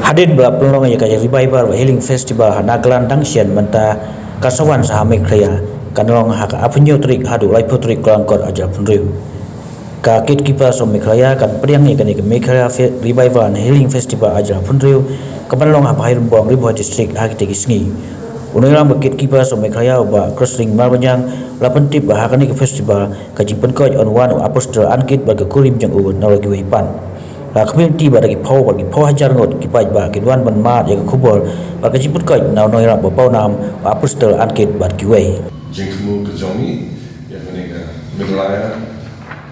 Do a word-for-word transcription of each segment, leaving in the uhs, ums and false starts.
Hadien ba la pynlong ïa ka Revival Healing Festival ha Nagaland dang shen mynta ka sa wan sha Meghalaya, kan long ha ka arphew tarik haduh laiphew tarik Kyllalyngkot arhajar arphew hynriew. Ka Gatekeepers of Meghalaya kan pdiang ïa kane ka Meghalaya Fe- Revival and Healing Festival arhajar arphew hynriew, kaban long ha Bhairymbong, Ri Bhoi District ha kitei ki sngi. U nongïalam ka Gatekeepers of Meghalaya, u Bah Christine Marbaniang, la pyntip ba ha kane ka festival ka jingpynkoit yn wan u Apostle Ankit bad ka kurim jong u na la kiwei pat. La khmih lynti ba da ki phew bad ki phew hajar ngut ki paidbah kin wan ban mad ïa ka khubor bad ka jingpynkoit na u nongïarap ba pawnam, u Apostle Ankit bad kiwei. Jingthmu ka jong ngi ïa kane ka Meghalaya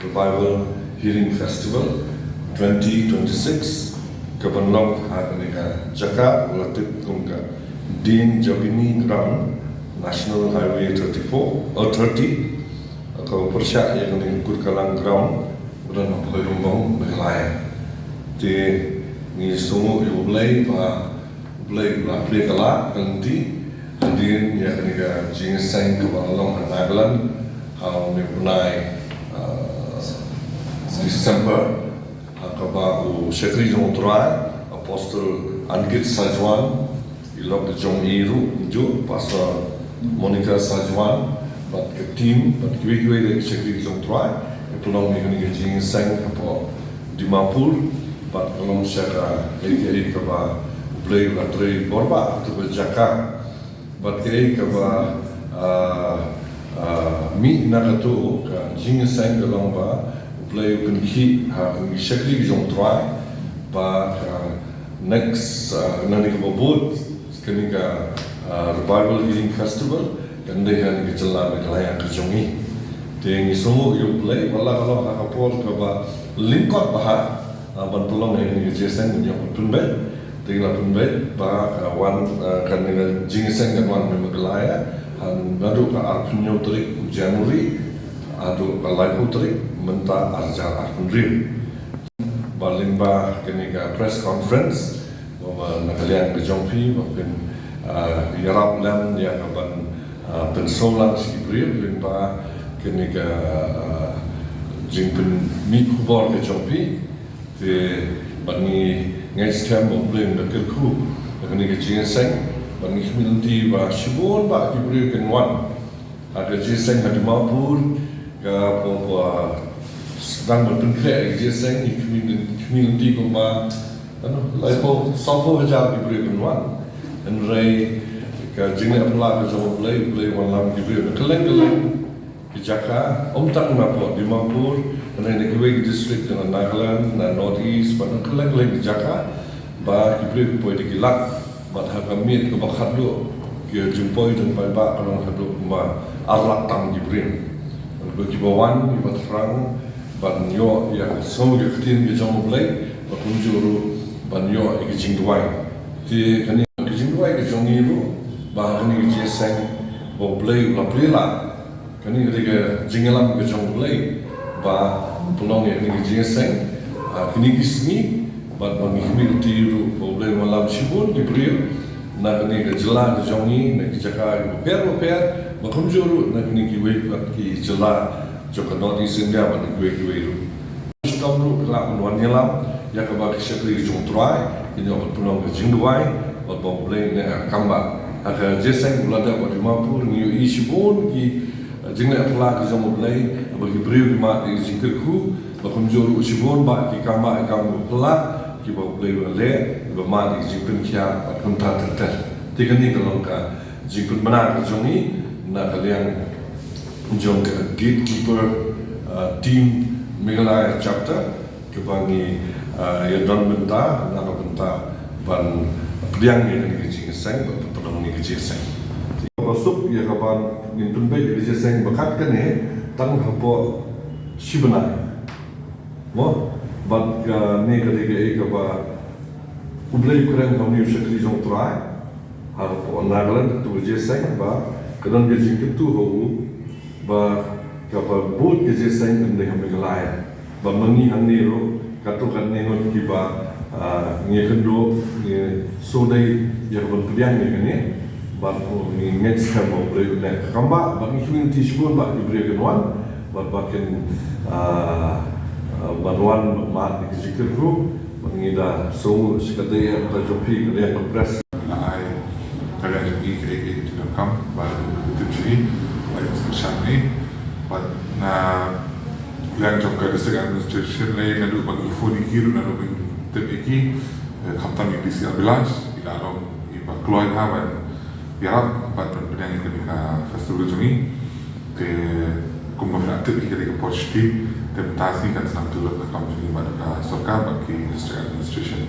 Revival Healing Festival twenty twenty-six, kaban long ha kane ka jaka ba la tip kum ka Dean Jabini Ground, National Highway thirty-four, oh, thirty, ka pyrshah ïa kane ka Kurkalang Ground, ba don ha Bhairymbong, Meghalaya. Te ngi sngewnguh ïa U Blei ba U Blei u la plie ka lad ka lynti hadien ïa kane ka jingïaseng kaba la long ha Nagaland ha une u bnai, ah, December, ha kaba u shakri jong U Trai, Apostle Ankit Sajwan, i lok jong i ruh, ju Pastor Monica Sajwan bad ka team bad kiwei kiwei de ki shakri jong U Trai, ki pynlong ïa kane ka jingïaseng hapoh Dimapur, bad ka long sha ka, ïa ka, ïa kaba U Blei u la trei bor bha ha katu ka jaka. Bad kaei kaba, ah, ah, mih na katu ka jingïaseng ka long ba U Blei u kynkhih ha ki shakri jong U Trai ba ka next, ah, nangne kaba bud kane ka, ah, Revival Healing Festival kan dei ha kane ka jylla Meghalaya ka jong ngi. Te ngi sngewnguh ïa U Blei ba la ka long ha ka por kaba lyngkot bha, ah, ban pynlong ïa kane ka jingïaseng, ngi ïoh ban pynbeit. Te ngi la pynbeit ba ka wan, ah, kane ka jingïaseng kan wan ha Meghalaya, ha, naduh ka arphew hynñiew tarik January haduh ka laiphew tarik mynta arhajar arphew hynriew. Ba lyngba kane ka press conference, ba, ba na ka liang ka jong phi ba phin, ah, ïarap lem ïa ka ban, ah, pynsngew lang sha ki briew lyngba kane ka, ah, jingpynmih khubor ka jong phi. Te ba ngi ngeit skhem ba U Blei un da kyrkhu ïa kane ka jingïaseng, ba ngi khmih lynti ba shibun bah ki briew kin wan. Ha ka jingïaseng ha Dimapur, ka, ba, ba, sdang ban pynkhreh ka jingïaseng, ngi khmih, khmih lynti kumba, ano, laiphew, sawphew hajar ki briew kin wan. Hynrei ka jingleh phylla ka jong U Blei, U Blei u wanlam ki briew na kylleng kylleng ki jaka, ym tang napoh Dimapur, hynrei na kiwei ki district na Nagaland, na North East, bad na kylleng kylleng ki jaka, ba ki briew ki poi da ki lak, bad ha ka miet kaba khatduh, ki jingpoi jong paidbah ka long haduh kumba ar lak tam ki briew. Bad kiba wan, kiba thrang ban ïoh ïa ka song ka ktien ka jong U Blei, bad kumjuh ruh ban ïoh ïa ka jingduwai. Te kane ka jingduwai ka jong ngi ruh, ba ha kane ka jingïaseng ba U Blei u la plie lad. Kane ka dei ka jingïalam ka jong U Blei ba pynlong ïa kane ka jingïaseng, ah, kine ki sngi, bad ba ngi khmih lynti ruh ba U Blei un wanlam shibun ki briew na kane ka jylla ka jong ngi, na ki jaka bapher bapher, ba kumjuh ruh na kine kiwei pat ki jylla jong ka North East India, bad na kiwei kiwei ruh. Shitom ruh ki lah ban wan ïalam ïa kaba ki shakri ki jong U Trai kin ïoh ban pynlong ka jingduwai bad ba U Blei un leh ka kam bah. Ha ka jingïaseng ba la dep ha Dimapur ngi ïohi shibun ki, eh, jingleh phylla ki jong U Blei, ba ki briew ki mad ïa ki jingkyrkhu, ba kumjuh ruh shibun bah ki kam bah, ki kam phylla kiba U Blei u la leh, kiba mad ïa ki jingpynkhiah bad kumta ter ter. Te kane ka long ka jingpynbna ka jong ngi na ka liang jong ka Gatekeeper, uh, Team Meghalaya Chapter, kaba ngi, uh, ïa don bynta na ka bynta ban pdiang ïa kane ka jingïaseng, ban pynlong ïa kane ka jingïaseng. Kaba suk ïa kaban ngin pynbeit ïa ka jingïaseng ba kat kane tang hapoh shi bnai. Mo, bad kane ka dei kaei kaba U Blei u kren ha une u shakri jong U Trai hapoh Nagaland, katu ka jingïaseng ba ka don ka jingkyntu ha u ba kaba bud ka jingïaseng kan dei ha Meghalaya. Ba ma ngi hangne ruh katto katne ngut kiba, ah, ngi kynduh, ngi sngewdei ïa kaban pdiang ïa kane. Bad ngi ngeit skhem ba U Blei un leh ka kam bah, bad ngi khmih lynti shibun bah ki briew kin wan, bad ba kin, ah, ah, ban wan ban mad ïa ki jingkyrkhu. Ngi da sngewthuh shi katdei ïa ka jong phi ka liang ka press. Nga ai ka liang jong ngi kaei kaei ka jingdonkam ba u tip sha ngi, ba u tip sha ngi. Bad na liang jong ka district administration lei naduh ba ngi phone ïa ki ruh naduh ba ngi tip ïa ki, eh, khamtam ïa u D C Abhilash, i la long iba kloi bha ban ïarap bad ban pynïaid ïa kane ka festival jong ngi. Te kum ba phi la tip hi ka dei ka por shisha, te mynta sngi kan sa nang tylli ka kam jong ngi bad ka sorkar bad ki district administration.